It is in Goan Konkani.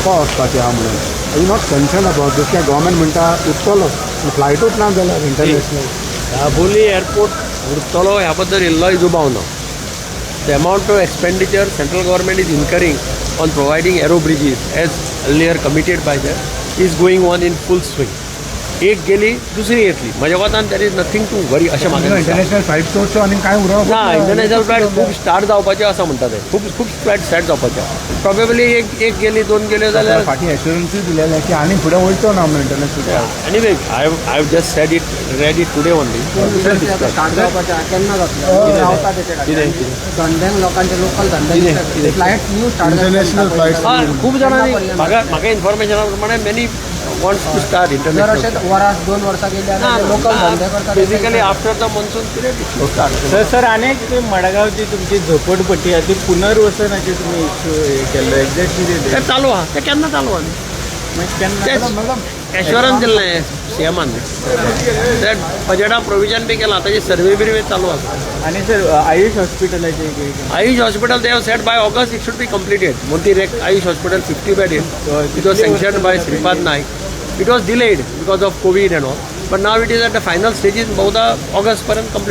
मोपा वचपाचें आहा म्हणून. You not concern about this? कित्याक गव्हर्मेंट म्हणटा उरतलो, फ्लायटूच ना जाल्यार इंटरनॅशनल. दाबोली एअरपोर्ट उरतलो ह्या बद्दल इल्लोय दुबाव ना. The amount of expenditure central government is incurring on providing aero bridges, as earlier committed by the, is going on in full swing. एक गेली, दुसरी येतली. म्हज्या मतान there is nothing to worry अशें म्हाका दिसता. इंटरनॅशनल फ्लायट चडशो आनी कांय उरप ना, इंटरनॅशनल फ्लायट खूब स्टार्ट जावपाचे आसा म्हणटा ते. खूब खूब फ्लायट स्टार्ट जावपाचे आसा. प्रॉबेबली एक एक गेली, दोन गेल्यो जाल्यार. फाटीं एश्युरन्सूय दिलेलें की आनी फुडें वयचो ना म्हणून international flight. Anyway, I have just said it, read it today only. Start जावपाचें आहा, केन्ना जातलें? रावता तेचे कितें? खातीर धंद्यांक, लोकांचे लोकल कितें? धंदे कितें? Flight new start. International flights. हय, खूब जाणांनी म्हाका म्हाका इन्फॉर्मेशना प्रमाणे many wants to start जर इंटरनॅशनल. अशें वरां 2 वर्सां गेली जाल्यार लोकल धंदे करता. Basically after the monsoon period start. Sir, sir, आनी एक ते मडगांवची तुमची झोपडपट्टी आहा, ती पुनर्वसनाची तुमी इश्यू हे केल्लो, एक्झॅक्ट कितें ते तें? चालू आहा, ते केन्ना चालू आहा. मागीर केन्ना? तेच एश्योरन्स दिल्लें सीएमान, ते बजेटा प्रोविजन बी केलां, ताजी सर्वे बिर्वे चालू आसा. आनी सर, आयुष हॉस्पिटलाचे कितें? Ayush Hospital, they have said by August it should be completed. Moti Rek Ayush Hospital, 50 bedded. It was sanctioned by Sripad Naik. It was delayed because of COVID and all. But now it is at the final stages. बहुधा ऑगस्ट पर्यंत कंप्लीट.